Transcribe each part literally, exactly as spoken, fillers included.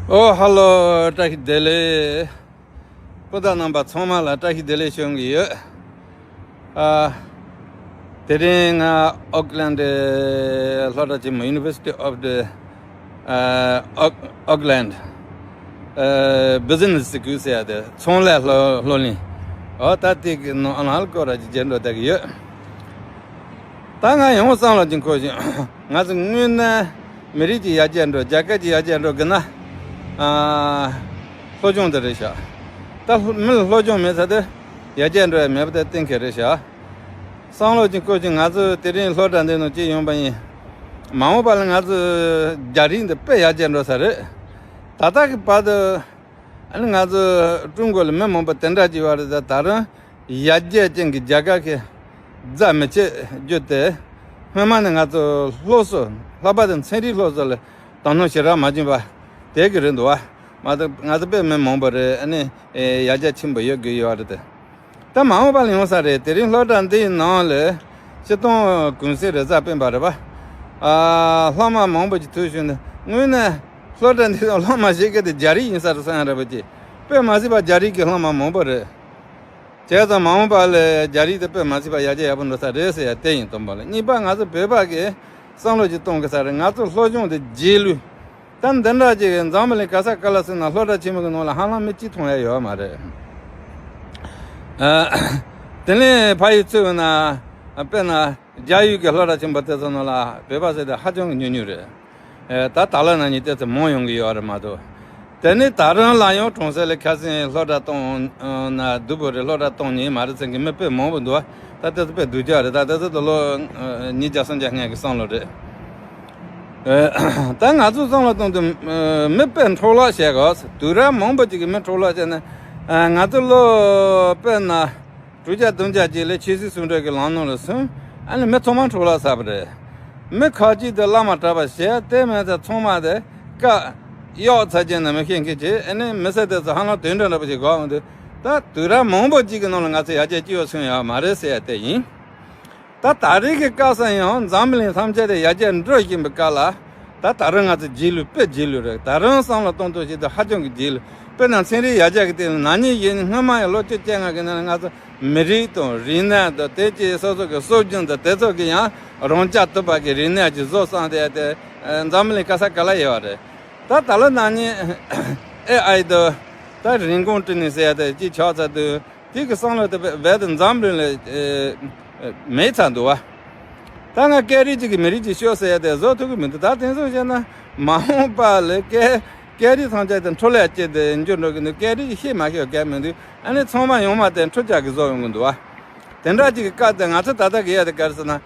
ཨོ་ཧ་ལོ། བཀྲ་ཤིས་བདེ་ལེགས། སྤུན་ཟླ་རྣམ་པ་ཚང་མ་ལ་བཀྲ་ཤིས་བདེ་ལེགས་ཞུ་གི་ཡོད། ཨ། དེ་རིང་ང་ཨོ་ཀི་ལན་ཌི་སློབ་གྲྭ་ཆེན་མོ། University of the ཨ། Auck- Auckland ཨ། Business School ཟེར་ཡ་དེ། ཚོང་ལས་སློབ་སློབ་གླིང་། ཨོ་ད་དེ་གི་ནང་ཨ་ནང་ལ་སྐོར་ར་ཅིག་བརྗེ་འགྲོ་བསྡད་ཀྱི་ཡོད། ད་ང་ཡང་བསམ་བློ་ཅིག་འཁོར་བཞིན། ང་ཚོ་དངོས་གནས་མི་རིགས་ཀྱི་ཡར་རྒྱས་འགྲོ། རྒྱལ་ཁབ་ཀྱི་ཡར་རྒྱས་འགྲོ་དགོས་ན། ཨ། སློབ་སྦྱོང་དེ་རེད་ཤག་ད་མི་ལ་སློབ་སྦྱོང་མེད་ཚེ་དེ་ཡར་རྒྱས་འགྲོ་ཡ་མེད་པ་དེ་གཏན་འཁེལ་རེད་ཤག་བསམ་བློ་ཅིག་འཁོར་བཞིན། ང་ཚོ་དེ་རིང་སློབ་གྲྭ་འདི་ནང་སྐྱེས་ཡོང་པ་ཡིན། མ་འོངས་པ་ལ་ང་ཚོ་རྒྱ་རིགས་འདི་དཔེ་ཡར་རྒྱས་འགྲོ་ས་རེད། ད་ལྟ་གི་བར་དུ། ཨ་ནི་ང་ཚོ་ཀྲུང་གོ་ལ་མི་མང་པོ་དེ་འདྲ་ཅིག་ཡོད་རེད། ད་ད་རུང་ཡར་རྒྱས་ཅན་གྱི་རྒྱལ་ཁབ་ཀྱི་རྩ་མི་ཆད་རྒྱུ་དེ། སྔོན་མ་ནས་ང་ཚོ་སློབ་གསོ། ལྷག་པར་དུ་ཚན་རིག་སློབ་གསོ་ལ་དོ་སྣང་ཞེ་དྲག་མ་བྱུང་བ་དེ་གི་རེད་འདུག་བ། མ་གཏོགས་ང་ཚོ་དཔེ་མི་མང་པོ་རེད། ཨ་ནི་ཡར་རྒྱས་ཆེན་པོ་ཡོད་དགོས་ཡོད་རེད་དེ། ད་མ་འོངས་པ་ལ་ཡོང་ས་རེད། དེ་རིང་སློབ་གྲྭ་འདིའི་ནང་ལ་སྤྱིར་བཏང་གུང་སེང་རེ་ས་སྤེན་པ་རེད་པ། ཨ། སློབ་མ་མང་པོ་ཅིག་ཐུག་བྱུང་ནས། དངོས་གནས་སློབ་གྲྭ་འདི་ནང་སློབ་མ་ཞིག་གི་དེ་རྒྱ་རིགས་ཡིན་ས་རེད་བསམ་ཡ་རེད་པ་ཅིག་དཔེ་མ་སྲིད་པ་རྒྱ་རིགས་ཀྱི་སློབ་མ་མང་པོ་རེད། བྱས་ཙང་མ་འོངས་པ་ལ་རྒྱ་རིགས་དེ་དཔེ་མ་སྲིད་པ་ཡར་རྒྱས་ཡག་པོ་འགྲོ་ས་རེད་ཟེར་ཡ་དེ་ཡིན། དང་པོ་ལ། གཉིས་པ། ང་ཚོ་བོད་པ་གིས་བསམ་བློ་ཅིག་གཏོང་དགོས་ས་རེད། ང་ཚོ་སློབ་སྦྱོང་དེ་རྗེས་ལུས། ད་འདི་འདྲ་ཅིག་འཛམ་བུ་གླིང་ག་ས་ག་ལ་སོང་ན་སློབ་གྲྭ་ཆེན་མོ་གི་ནང་ལ་ཧ་ལམ་མི་གཅིག་མཐོང་ཡ་ཡོད་མ་རེད། ཨ། དེ་ནས་ཕ་ཡུལ་ཚུར་ཡོང་ན། དཔེར་ན་རྒྱ་ཡུལ་གྱི་སློབ་གྲྭ་ཆེན་པོ་དེ་ཚོ་ནང་ལ་བོད་པ་ཟེར་དེ་ཧ་ཅང་གི་ཉུང་ཉུང་རེད། ཨ། ད་ད་ལོ་ན་ནིང་དེ་ཚོ་མང་ཡོང་གི་ཡོད་རེད་མ་གཏོགས། དེ་ནས་ད་རུང་ལ་ཡང་གྲོང་གསེབ་ལ་ཁ་སང་སློབ་གྲྭ་བཏང་ན་སྡུག་པོ་རེད། སློབ་གྲྭ་བཏང་ཉན་མ་རེད་ཟེར་མཁན་མི་དཔེ་མང་པོ་འདུག་ད་དེ་ཚོ་དཔེ་སྡུག་ཅག་རེད། ད་དེ་ཚོ་ད་ལོ་ཉིས་བརྒྱ་སུམ་བརྒྱ་སྔོན་གྱི་བསམ་བློ་རེད། ཨ། ད་ང་ཚོ་བསམ་བློ་གཏོང་དུས། ཨ། མི་དཔེ་འཕྲོ་བརླག་བྱས་གོ། དུས་རབས་མང་པོ་ཅིག་གི་མི་འཕྲོ་བརླག་བྱས་ནས། ཨ། ང་ཚོ་ལོ་དཔེར་ན་དྲུག་བརྒྱ་བདུན་བརྒྱ་ཅིག་ལ་ཆོས་སྲིད་ཟུང་འབྲེལ་གྱི་ལམ་ནང་ལ་སོང་། ཨ་ནི་མི་ཚང་མ་འཕྲོ་བརླག་ཚར་བ་རེད། མི་ཁ་ཅིག་དེ་བླ་མ་གྲྭ་པ་བྱས། དེ་མིན་ཚེ་ཚང་མ་དེ་བཀའ་གཡོག་ཚར་རྗེས་ནས་མི་ཤེས་མཁན་ཅིག་ཨ་ནི་མི་སེར་དེ་ཚོ་ཧ་ལམ་དུད་འགྲོ་འདྲ་པོ་ཞིག་གོ་འོང་དུས། ད་དུས་རབས་མང་པོ་ཅིག་གི་ནང་ལ་ང་ཚོ་ཡར་རྒྱས་ཅི་ཡང་སོང་ཡོད་མ་རེད་ཟེར་ཡ་དེ་ཡིན། ད་ད་རེས་ཀྱི་སྐབས་སུ་ཡང་འཛམ་བུ་གླིང་ཐམས་ཅད་དེ་ཡར་རྒྱས་འགྲོ་བཞིན་པའི་སྐབས་ལ། ད་ད་རུང་ང་ཚོ་རྗེས་ལུས། དཔེ་རྗེས་ལུས་རེད། ད་རུང་བསམ་བློ་གཏོང་ཐུབ་ཞིག་ཏུ་ཧ་ཅང་གི་རྗེས་ལུས། དཔེར་ན་ཚན་རིག་ཡར་རྒྱས་ཀྱི་སྟེང་ལ་ན་ནིང་ཡིན། སྔོན་མ་ཡང་ལོ་བཅོ་བརྒྱད་ལྔ་གི་ནང་ལ་ང་ཚོ་མི་རིགས་དང་རིག་གནས་དང་དེ་བཅས་སོ་སོ་གི་སྲོལ་རྒྱུན་དང་དེ་ཚོ་གི་ཡང་རང་རྐྱ་ཐུབ་པ་གི་རིག་གནས་ཀྱི་བཟོ་བསམ་དེ་དེ་འཛམ་བུ་གླིང་ག་ས་ག་ལ་ཡོད་རེད། ད་ད་ལོ་ན་ནིང་ཨེ་ཨའི་དང་ད་人工智能ཟེར་ཡ་དེ་ཅིག་ཆགས་ཚར་དུས། དེ་གི་བསམ་བློ་དེ་རྦད་དེ་འཛམ་གླིང་ལ་ཨེ་ཨེ་མེད་ཚར་འདུག་བ། ད་ང་སྐད་རིགས་གཅིག་གིས་མི་རིགས་གཅིག་ཤོག་ཟེར་ཡ་དེ་བཟོ་ཐུབ་ཀྱི་མི་འདུག་ད་དེང་སང་བཤད་ན་མ་འོངས་པ་ལ་སྐད་སྐད་རིགས་ཐམས་ཅད་དེ་འཕྲོ་བརླག་ཅིག་དེ་འགྱུར་འགྲོ་གི་འདུག་སྐད་རིགས་ཤེས་མ་ཤེས་སྐད་མི་འདུག་ཨ་ནི་ཚང་མ་ཡོང་མ་དེ་འཕྲུལ་ཆས་ཀྱིས་བཟོ་ཡོང་གི་འདུག་བ། དེ་འདྲ་གཅིག་གི་སྐབས་དེ་ང་ཚོ་ད་ལྟ་གི་ཡ་དེ་ག་རེ་ཟེར་ན། ཨ།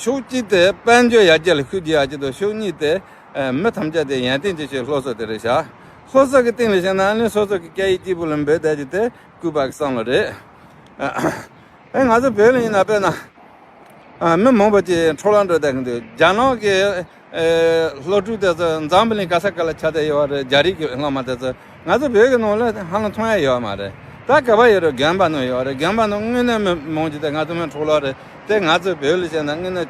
ཕྱོགས་གཅིག་དེ་དཔལ་འབྱོར་ཡར་རྒྱས་ལ་ཤུགས་རྒྱག་ཡ་གཅིག་དང་། ཕྱོགས་གཉིས་དེ་ཨ་མི་ཐམས་ཅད་དེ་ཡོན་ཏན་ཅན་ཞིག་སློབ་གསོ་དེ་རེད་ཤག་སློབ་གསོ་གི་སྟེང་ལ་བཤད་ན། ཨ་ནི་སོ་སོ་གི་སྐད་ཡིག་གཅིག་པུ་ལ་འབོད་བསྡད་རྒྱུ་དེ་ལྐུགས་པ་གི་བསམ་བློ་རེད། ཨ། ཨེ་ང་ཚོ་བོད་ལ་ཡིན་ན་དཔེར་ན། ཨ། མི་མང་པོ་ཅིག་འཕྲོ་བརླག་འགྲོ་བསྡད་ཀྱི་འདུག་རྒྱ་ནག་གི་ཨེ་སློབ་ཕྲུག་དེ་ཚོ་འཛམ་བུ་གླིང་ག་ས་ག་ལ་ཆགས་བསྡད་ཡོད་རེད། རྒྱ་རིགས་ཀྱི་སློབ་མ་དེ་ཚོ་ང་ཚོ་བོད་ཀྱི་ནང་ལ་ཧ་ལམ་མཐོང་ཡ་ཡོད་མ་རེད། ད་ག་པར་ཡོད་རེད། དགོན་པ་ནང་ཡོད་རེད། དགོན་པ་ནང་དངོས་གནས་མི་མང་ཅིག་དེ་ང་ཚོ་མི་འཕྲོ་བརླག་རེད་དེ། ང་ཚོ་བོད་ལ་བྱས་ན་དངོས་གནས་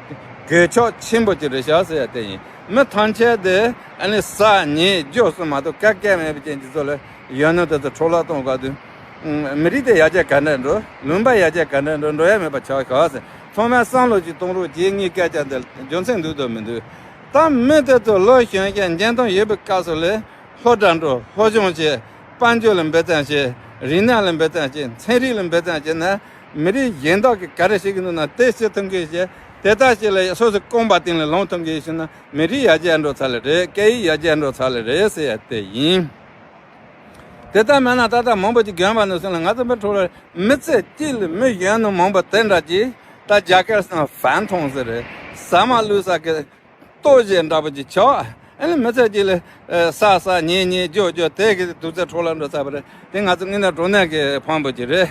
གོད་ཆག་ཆེན་པོ་ཅིག་རེད་ཤག་ཟེར་ཡ་དེ་ཡིན། མི་ཐམས་ཅད་དེ་ཨ་ནི་ཟ་ཉལ་རྒྱུ་གསུམ་མ་གཏོགས་ག་གེ་མེད་པ་ཅན་གྱི་ཚོ་ལ། ཡོད་ནོ་དེ་ཚོ་འཕྲོ་བརླག་གཏོང་དགོས་དུས། ཨ། མི་རིགས་དེ་ཡར་རྒྱས་ག་འདྲ་འགྲོ། ལུང་པ་ཡར་རྒྱས་ག་འདྲ་འགྲོ། འགྲོ་ཡ་མེད་པ་ཆགས་ཤག་ཟེར། ཚང་མས་བསམ་བློ་ཅིག་གཏོང་རོགས་གྱིས། ངའི་སྐད་ཆ་འདི་རྒྱུ་མཚན་འདུག་དང་མི་འདུག་ད་མི་དེ་ཚོ་ལོ་གཞོན་ཞིང་འཇོན་ཐང་ཡོད་པའི་སྐབས་སུ་ལ་སློབ་གྲྭ་འགྲོ། སློབ་སྦྱོང་བྱེད། དཔལ་འབྱོར་ལ་འབད་བརྩོན་བྱེད། རིག་གནས་ལ་འབད་བརྩོན་བྱེད། ཚན་རིག་ལ་འབད་བརྩོན་བྱེད་ན། མི་རིགས་གཞན་དག་གིས་ག་རེ་བྱེད་ཀྱི་འདུག་ན་དེ་བྱེད་ཐུབ་མཁན་བྱེད། དེ་ལྟར་བྱས་ལ་སོ་སོའི་རྐང་པ་སྟེང་ལ་ལངས་ཐུབ་མཁན་ཞིག་ན། མི་རིགས་ཡར་རྒྱས་འགྲོ་ཚར་ལེ་རེད། སྐད་ཡིག་ཡར་རྒྱས་འགྲོ་ཚར་ལེ་རེད་ཟེར་ཡ་དེ་ཡིན། དེ་ལྟར་མེད་ན་ད་ལྟ་མང་པོ་ཅིག་རྒན་པ་ནང་སོང་ལ་ང་ཚོ་མི་འཕྲོ་བརླག་རེད། མི་ཚེ་གཅིག་ལ་མི་གཞོན་ནུ་མང་པོ་དེ་འདྲ་ཅིག་ད་རྒྱ་སྐད་ཟེར་ན་ཧྥན་ཐོང་ཟེར་རེད། ཟ་མ་ལུས་ས་གི་ལྟོ་བཞིན་འདྲ་པོ་ཅིག་ཆགས། ཨ་ནི་མི་ཚེ་གཅིག་ལ་ཨ་ཟ་ཟ་ཉལ་ཉལ་རྒྱུ་རྒྱུ་དེ་གི་དུས་ཚོད་འཕྲོ་བརླག་འགྲོ་ཚར་བ་རེད། དེ་ང་ཚོ་དངོས་གནས་དྲང་གནས་ཀྱི་ཕངས་པོ་ཅིག་རེད།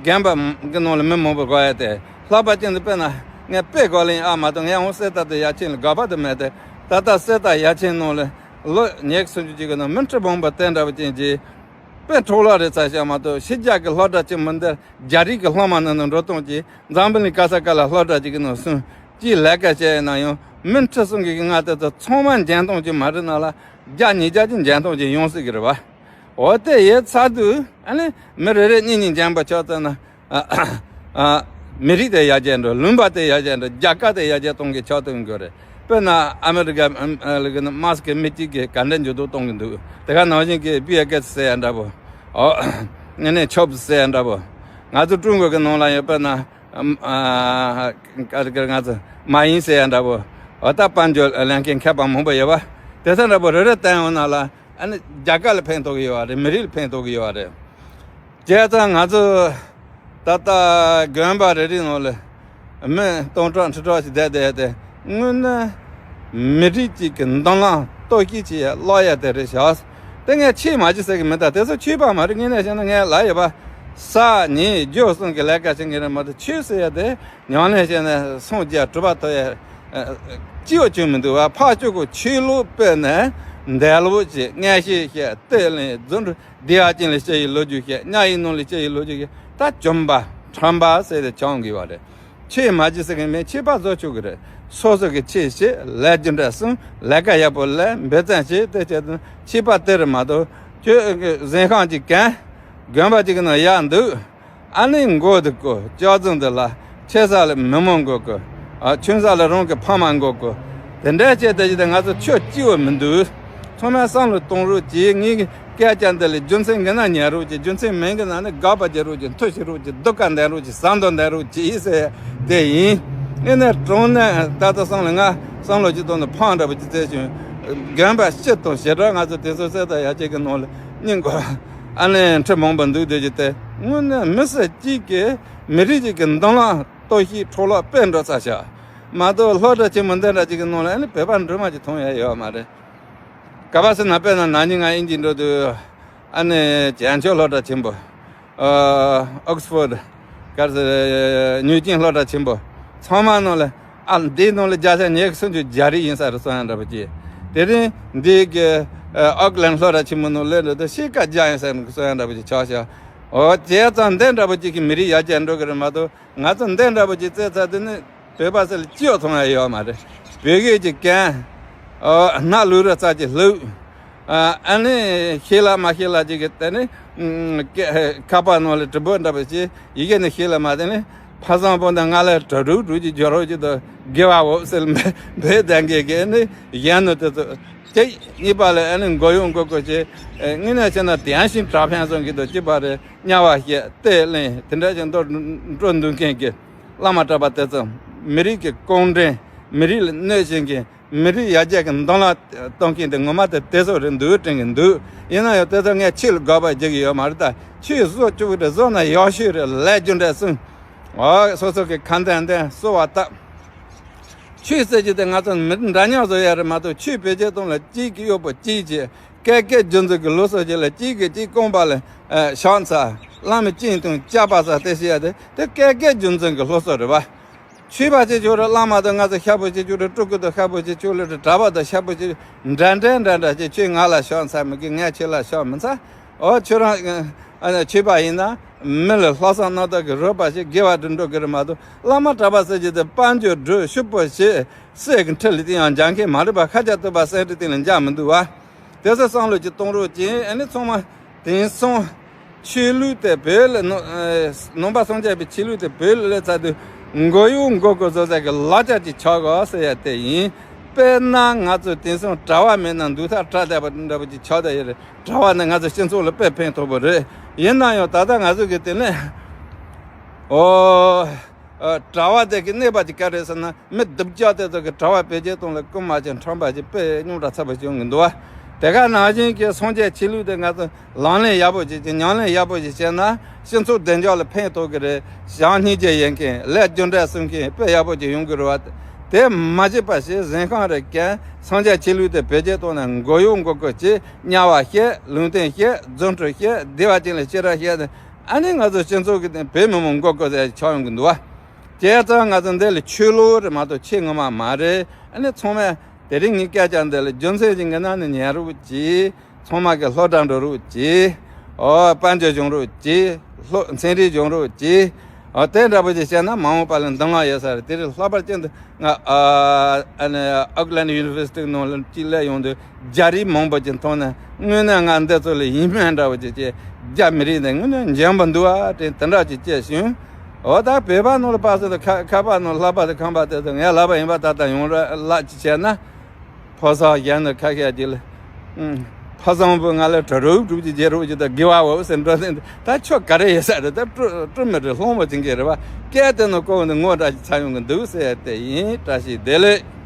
རྒན་པ་གི་ནང་ལ་མི་མང་པོ་དགོས་ཡ་དེ། ལྷག་པར་ཅན་དུ་དཔེར་ན་ངས་དཔེ་གོ་ལ་ཡིན་ཨ་མ་གཏོགས། ངས་འོང་གསེར་རྟ་དང་ཡར་ཆེན་ལ་དགག་པ་དུ་མེད་དེ། ད་ལྟ་གསེར་རྟ་ཡར་ཆེན་ནང་ལ་ལོ་ཉི་ཤུ་སུམ་ཅུ་ཅིག་གི་ནང་མི་ཁྲི་འབུམ་པ་དེ་འདྲ་བ་ཅན་གྱིས་དཔེ་འཕྲོ་བརླག་རེད་ཚར་ཤག་མ་གཏོགས། ཕྱི་རྒྱལ་གྱི་སློབ་གྲྭ་ཆེན་མོ་འདིར་རྒྱ་རིགས་ཀྱི་སློབ་མ་ནང་ནས་འགྲོ་སྟངས་ཀྱིས་འཛམ་བུ་གླིང་ག་ས་ག་ལ་སློབ་གྲྭ་ཅིག་གི་ནང་སོང་། ཅིའི་ལས་ཀ་བྱས་ཡིན་ན་ཡང་ མི་ཁྲི་གསུམ་གྱི་ང་དེ་ཚོ་ཚང་མ་འཇོན་ཐང་ཅིག་མ་རེད་ན་ལ། བརྒྱ་ཉིས་བརྒྱ་ཅིག་འཇོན་ཐང་ཅིག་ཡོང་སྲིད་ཀྱི་རེད་བ། འོ་དེ་ཡོད་ཚར་དུས་ཨ་ནི་མི་རེ་རེ་གཉིས་གཉིས་འཇོན་པ་ཆགས་ཚར་ན། ཨ། མི་རིགས་དེ་ཡར་རྒྱས་འགྲོ། ལུང་པ་དེ་ཡར་རྒྱས་འགྲོ། རྒྱལ་ཁབ་དེ་ཡར་རྒྱས་གཏོང་གི་ཆགས་ཐུབ་དགོས་རེད། དཔེར་ན་ཨ་མི་རི་ཀ་ཨམ་ཨ་ལི་ཀ་ནི་མཱ་སི་ཀི་མི་གཅིག་གིས་ག་འདྲ་འགྱུར་ལྡོག་གཏོང་གི་འདུག་དེ་ག་ནང་བཞིན་གྱི་བི་ཨེ་ཀེ་ཟེར་ཡ་འདྲ་པོ། ཨོ། ངས་ནས་ཆོབ་ཟེར་ཡ་འདྲ་པོ། ང་ཚོ་ཀྲུང་གོ་གི་ནང་ལ་ཡོད། དཔེར་ན་ཨམ་ཨ་ཀ་ཀ་ང་ཚོ་མ་ཡིན་ཟེར་ཡ་འདྲ་པོ། འོ་ད་དཔལ་འབྱོར་ལེན་མཁན་མཁས་པ་མང་པོ་ཡོད་པ། དེ་ཚོ་འདྲ་པོ་རེ་རེ་བསྟན་ཡོང་ན་ལ། ཨ་ནི་རྒྱལ་ཁབ་ལ་ཕན་ཐོགས་ཀྱི་ཡོད་པ་རེད། མི་རིགས་ལ་ཕན་ཐོགས་ཀྱི་ཡོད་པ་རེད། བྱས་ཙང་ང་ཚོ་ད་ལྟ་དགོན་པ་རེ་རེའི་ནང་ལ་མི་སྟོང་ཕྲག་ཁྲི་ཕྲག་ཞིག་བསྡད་བསྡད་དེ། དངོས་གནས་མི་རིགས་གཅིག་གི་མདུན་ལམ་གཏོར་བཤིག་བྱེད་ཡ་ཀློག་ཡ་དེ་རེད་ཤག་དེ་ངས་ཆོས་མ་བྱེད་ཟེར་གི་མི་འདུག་དེ་ཚོ་ཆོས་པ་མ་རེད། དངོས་གནས་བཤད་ན་ངས་ལབ་ཡོད་པ། ཟ་ཉལ་རྒྱུ་གསུམ་གྱི་ལས་ཀ་བྱེད་མཁན་རེད་མ་གཏོགས། ཆོས་ཟེར་ཡ་དེ་ཉམས་ལེན་བྱས་ནས་སངས་རྒྱས་གྲུབ་པ་ཐོབ་ཡ། ཨ། སྐྱིད་པོ་བྱུང་མི་འདུག་བ། ཕར་ཕྱོགས་ཀྱི་ཆོས་ལུགས་སྤེལ་ནས་འདས་ལོག་བྱེད། མངོན་ཤེས་བཤད། གཏེར་ལེན། རྫུ་འཕྲུལ། བདེ་བ་ཅན་ལ་སྐྱེ་བའི་ལོ་རྒྱུས་བཤད། དམྱལ་བའི་ནང་ལ་སྐྱེ་བའི་ལོ་རྒྱུས་བཤད། ད་བྱམས་པ་ཁྲམ་པ་ཟེར་ཏེ་བྱུང་དགོས་པ་རེད། ཆོས་མ་བྱེད་ཟེར་མཁན་མེད། ཆོས་པ་བཟོ་ཆོག་གི་རེད། སོ་སོ་གི་ཆོས་བྱེད། ལས་རྒྱུ་འབྲས་སྲུང་། ལས་ཀ་ཡག་པོ་ལས། འབད་བརྩོན་བྱེད། དེ་བྱེད་དུས་ཆོས་པ་དེ་རེད་མ་གཏོགས། ཁྱོད་གཟན་ཤམ་ཅིག་གོན། དགོན་པ་ཅིག་གི་ནང་ཡར་འདུག་ཨ་ནི་མགོ་དེ་བསྐོར། སྐྱག་རྫུན་དེ་ལ། ཆེ་ས་ལ་མི་མང་མགོ་བསྐོར། ཨ། ཆུང་ས་ལ་རང་གི་ཕ་མ་མགོ་བསྐོར། དེ་འདྲ་བྱས་དེ་བྱས་ཏེ་ང་ཚོ་ཆོས་སྐྱིད་པོ་མི་འདུག་ཚང་མས་བསམ་བློ་གཏོང་རོགས་གྱིས། ངའི་སྐད་ཆ་འདི་ལ་རྒྱུ་མཚན་གི་ན་ཉན་རོགས་གྱིས། རྒྱུ་མཚན་མེད་གི་ན་ནི་དགག་པ་བྱེད་རོགས་གྱིས། མཐུ་བྱེད་རོགས་གྱིས། སྡུག་ག་འདོན་རོགས་གྱིས། བཟང་དུ་འདོན་རོགས་གྱིས་ཟེར་དེ་ཡིན། ཨེ་ནས་གྲོང་ནས་ད་ལྟ་སང་ལ་ང་བསམ་བློ་ཅིག་གཏོང་ནས་ཕངས་འདྲ་པོ་ཅིག་བཙལ་བྱུང་། དགོན་པ་སྤྱི་དང་བྱེ་བྲག་ང་ཚོ་དེ་ཚོ་གསེར་དང་ཡ་གཅིག་གི་ནང་ལ་སྙིང་གོ་ཨ་ནི་ཁྲི་མང་པོ་འདུག་བསྡད་ཀྱི་དེ། དངོས་གནས་མི་སེར་གཅིག་གིས་མི་རིགས་གཅིག་གི་མདུན་ལམ་གཏོར་བཤིག་འཕྲོ་བརླག་སྤེལ་འགྲོ་ས་ཤག་མ་གཏོགས་སློབ་གྲྭ་ཆེན་མོ་འདི་འདྲ་ཅིག་གི་ནང་ལ་ཨ་ནི་བོད་པ་འདྲ་མ་ཅིག་མཐོང་ཡ་ཡོད་མ་རེད། ག་པར་ཟེར་ན། དཔེར་ན་ན་ནིང་ང་དབྱིན་ཇི་འགྲོ་དུས། ཨ་ནི་བྱང་ཕྱོགས་སློབ་གྲྭ་ཆེན་པོ། ཨ། ཨོག་སི་ཕོར་ཌི། ག་རེ་ཟེར། ཉིའུ་ཅིན་སློབ་གྲྭ་ཆེན་པོ། ཚང་མ་ནང་ལ། ཨ། འདིའི་ནང་ལ་བརྒྱ་ཆ་ཉི་ཤུ་སུམ་ཅུ་རྒྱ་རིགས་ཡིན་ས་རེད་བསམ་ཡ་འདྲ་པོ་ཅིག་དེ་རིང་འདི་གི། ཨ། ཨོག་ལན་སློབ་གྲྭ་ཆེན་མོ་ནང་སླེབས་འགྲོ་དུས་ཕྱེད་ཀ་རྒྱ་ཡིན་ས་རེད་བསམ་ཡ་འདྲ་པོ་ཅིག་ཆགས་ཤག་འོ་བྱས་ཙང་འདི་འདྲ་པོ་ཅིག་གིས་མི་རིགས་ཡར་རྒྱས་འགྲོ་གི་རེད་མ་གཏོགས། ང་ཚོ་འདི་འདྲ་པོ་ཅིག་བཙལ་ཚར་དུས་ནི་བོད་པ་ཟེར་ལ་སྐྱིད་པོ་མཐོང་ཡ་ཡོད་མ་རེད། བོད་སྐད་ཅིག་གོན། ཨ། སྣ་ལུག་ར་རྩ་ཅིག་བླུགས། ཨ། ཨ་ནི་ཤེས་ལ་མ་ཤེས་ལ་ཅིག་གི་དེ་ནི། ཨ། ཁ་པར་ནང་ལ་དྲི་བ་འདྲ་པོ་ཅིག་ཡི་གེ་ནི་ཤེས་ལ་མ། དེ་ནི་ཕ་བཟང་པོ་དང་ང་ལ་གྲ་སྒྲིག་སྒྲིག་ཅིག་འཇོག་རོགས་ཅིག་དང་། དགེ་བ་འོབས་ཟེར་ལ་འབོད་བསྡད་མཁན་གྱི་ནི་གཞོན་ནུ་དེ་ཚོ། གཅིག་གཉིས་པ་ལ་ཨ་ནི་མགོ་གཡོག་མགོ་སྐོར་བྱེད། ཨ། དངོས་གནས་བྱས་ན་དེ་ཡང་ཞིང་དྲག་ཕན་སོང་གི་འདུག་གཅིག་པ་རེད། དམྱལ་བ་བཤད། གཏེར་ལེན། དེ་འདྲ་ཞིག་འགྲོ་འགྲོ་འདུག་མཁན་གྱི་བླ་མ་གྲྭ་པ་དེ་ཚོ་མི་རིགས་ཀྱི་རྐང་འདྲེན། མི་རིགས་ལ་གནོད་བྱེད་མཁན། མི་རིགས་ཡར་རྒྱས་ཀྱི་མདུན་ལམ་གཏོང་མཁན་དེ་ངོ་མ་དེ་དེ་ཚོ་རེད་འདུག་དྲན་གྱི་འདུག་ཡིན་ན་ཡང་དེ་ཚོ་ངས་ཆོས་ལ་དགག་པ་རྒྱག་གི་ཡོད་མ་རེད། ད་ཆོས་བཟོ་བཅུག་གི་རེད། བཟོ་ན་ཡག་ཤོས་རེད། ལས་རྒྱུ་འབྲས་སྲུང་། འོ། སོ་སོ་གི་ཁ་འདོན་འདོན། གསོལ་བ་བཏབ། ཆོས་ཟེར་རྒྱུ་དེ་ང་ཚོ་མི་འདྲ་མཉམ་བཟོ་ཡ་རེད་མ་གཏོགས། ཆོས་བེད་སྤྱོད་གཏོང་ལ་གཅིག་གིས་གཡོག་པོ་གཅིག་བྱེད། ཀལ་ཀལ་རྒྱུ་མཚན་གྱི་སློབ་གསོ་བྱེད་ལ་གཅིག་གིས་གཅིག་རྐང་པ་ལ་ཨ་ཕྱག་འཚལ། བླ་མའི་སྤྱན་བཏུང་། སྐྱག་པ་ཟ། དེ་བྱེད་ཡ་དེ་དེ་ཀལ་ཀལ་རྒྱུ་མཚན་གྱི་སློབ་གསོ་རེད་པ། ཆོས་པ་བྱེད་ཆོག་རེད། བླ་མ་དང་ང་ཚོ་ཤ་བོ་བྱེད་ཆོག་རེད། སྤྲུལ་སྐུ་དང་ཤ་བོ་བྱེད་ཆོག་རེད། གྲྭ་པ་དང་ཤ་བོ་བྱེད། འདྲ་འདྲ་འདྲ་འདྲ་བྱེད། ཁྱོད་ང་ལ་ཕྱག་འཚལ་མི་དགོས། ངས་ཁྱེད་ལ་ཕྱག་མི་འཚལ། ཨོ། ཁྱོད་རང་ཨ་ཆོས་པ་ཡིན་ན་མི་ལ་ལྷག་བསམ་རྣམ་དག་གིས་རོགས་པ་བྱེད། དགེ་བ་སྒྲུབ་འགྲོ་གི་རེད་མ་གཏོགས། བླ་མ་གྲྭ་པ་ཟེར་རྒྱུ་དེ་དཔལ་འབྱོར་སྒྲུབ། ཕྱུག་པོ་བྱེད། སྲས་ཀྱི་ཁྲི་ལ་དེ་ཡང་འཇག་མཁན་མ་རེད་པ། ཤཱཀྱ་ཐུབ་པ་སེང་ཁྲི་སྟེང་ལ་འཇག་མི་འདུག་བ། དེ་ཚོ་བསམ་བློ་ཅིག་གཏོང་རོགས་གྱིས། ཨ་ནི་ཚང་མ་དེང་སང་ཆོས་ལུགས་དེ་བོད་ལ་ནང་ཨ་ནང་པ་སངས་རྒྱས་པའི་ཆོས་ལུགས་དེ་བོད་ལ་སླེབས་ཚར་དུས་མགོ་གཡོག་མགོ་སྐོར་བཟོ་ས་གི་ལག་ཆ་ཅིག་ཆགས་དགོས་ཟེར་ཡ་དེ་ཡིན། དཔེར་ན་ང་ཚོ་དེང་སང་གྲྭ་པ་མེད་ན་འདུག་ཐབས་བྲལ་བསྡད་པ་འདྲ་པོ་ཅིག་ཆགས་བསྡད་ཡོད་རེད། གྲྭ་པ་ནི་ང་ཚོ་སྤྱི་ཚོགས་ལ་དཔེ་ཕན་ཐོགས་པོ་རེད། ཡིན་ན་ཡང་ད་ལྟ་ང་ཚོ་གི་དེ་ནས། ཨོ། ཨ། གྲྭ་པ་དེ་གི་གནས་པ་དེ་ག་རེ་ཟེར་ན། མི་སྡུག་ཅག་དེ་ཚོ་གི་གྲྭ་པ་བེད་སྤྱོད་གཏོང་ལ་རྐུན་མ་ཅིག་ཁྲམ་པ་ཅིག་དཔེ་རྙོག་དྲ་ཚ་པོ་བྱུང་གི་འདུག་བ། དེ་ག་ནང་བཞིན་གྱི་སངས་རྒྱས་ཆོས་ལུགས་དེ་ང་ཚོ་ལག་ལེན་ཡག་པོ་ཅིག་བྱེད། ཉམས་ལེན་ཡག་པོ་ཅིག་བྱས་ན་སྤྱི་ཚོགས་བདེ་འཇགས་ལ་ཕན་ཐོགས་ཀྱི་རེད། བྱམས་སྙིང་རྗེ་ཡོད་མཁན། ལས་རྒྱུ་འབྲས་སྲུང་མཁན་དཔེ་ཡག་པོ་ཅིག་ཡོང་གི་རེད་བ། དེ་མ་བྱེད་པ་ཞིག་གཟན་ཤམ་རེ་གོན། སངས་རྒྱས་ཆོས་ལུགས་དེ་བེད་སྤྱོད་གཏོང་ན་མགོ་གཡོག་མགོ་སྐོར་བྱེད། དམྱལ་བ་བཤད། ལུང་བསྟན་བཤད། རྫུ་འཕྲུལ་བཤད། བདེ་བ་ཅན་ལ་སྐྱེ་ར་བཤད། ཨ་ནི་ང་ཚོ་སྤྱི་ཚོགས་ཀྱི་སྟེང་བོད་མི་མང་མགོ་སྐོར་ཟེར་ཆགས་ཡོང་གི་འདུག་བ། བྱས་ཙང་ང་ཚོ་འདི་ལ་ཆོས་ལུགས་རེད་མ་གཏོགས་ཆོས་ངོ་མ་མ་རེད། ཨ་ནི་ཚང་མས་དེ་རིང་ངའི་སྐད་ཆ་འདི་ལ་རྒྱུ་མཚན་ཅིག་གི་ནང་ནས་ཉན་རོགས་གྱིས། ཚང་མ་གི་སློབ་གྲྭ་འགྲོ་རོགས་གྱིས། ཨོ། དཔལ་འབྱོར་སྦྱོང་རོགས་གྱིས། སློབ་ཚན་རིག་སྦྱོང་རོགས་གྱིས། ཨ་དེ་འདྲ་པོ་ཅིག་བྱས་ན་མ་འོངས་པ་ལ་འདང་ལ་ཡོད་ས་རེད། དེ་རིང་ལྷག་པར་ཅན་དུ་ང་ཨ་ཨ་ནི་ཨོག་ལན་ཡུ་ནི་ཝར་སི་ཊི་ནང་ལ་ཅིག་སླེབས་ཡོང་དུས་རྒྱ་རིགས་མང་པོ་ཅིག་མཐོང་ནས་དངོས་གནས་ང་འདི་ཚོ་ལ་ཡིད་སྨོན་འདྲ་པོ་ཅིག་བྱས། རྒྱ་མི་རིགས་འདི་དངོས་གནས་འཇོན་པོ་འདུག་ཨ་དྲན་དེ་འདྲ་ཅིག་སྐྱེས་བྱུང་། འོ་ད་བོད་པ་ནང་ལ་པ་སེ་དང་ཁ་ཁ་པ་ནང་ལྷག་པ་དང་ཁང་པ་དེ་ཚོ་ངས་ལབ་པ་ཡིན་པ་ད་ལྟ་ཡོང་ར་ལག་ཅིག་བྱས་ན། ཕོ་གསར་གཞོན་ནུ་ཁ་ཤས་ཀྱིས་ལ། ཨུམ། ཕ་བཟང་པོ་ང་ལ་གྲ་རུག་གྲུག་ཅིག་རྒྱལ་རུག་ཅིག་ད་དགེ་བ་འོ་ཟེར་འགྲོ་ཟིན་ད་ཆོ་ག་རེ་ཡོད་ས་རེད། ད་སྤྲོ་སྤྲོ་མི་སྤྲོ་སློང་བ་ཅན་གྱི་རེད་བ། སྐད་དེ་ནི་ཀོ་ནི་ངོ་འདྲ་ཞིག་ཚ་ཡོང་གི་འདུག་ཟེར་དེ་ཡིན། བཀྲ་ཤིས་བདེ་ལེགས།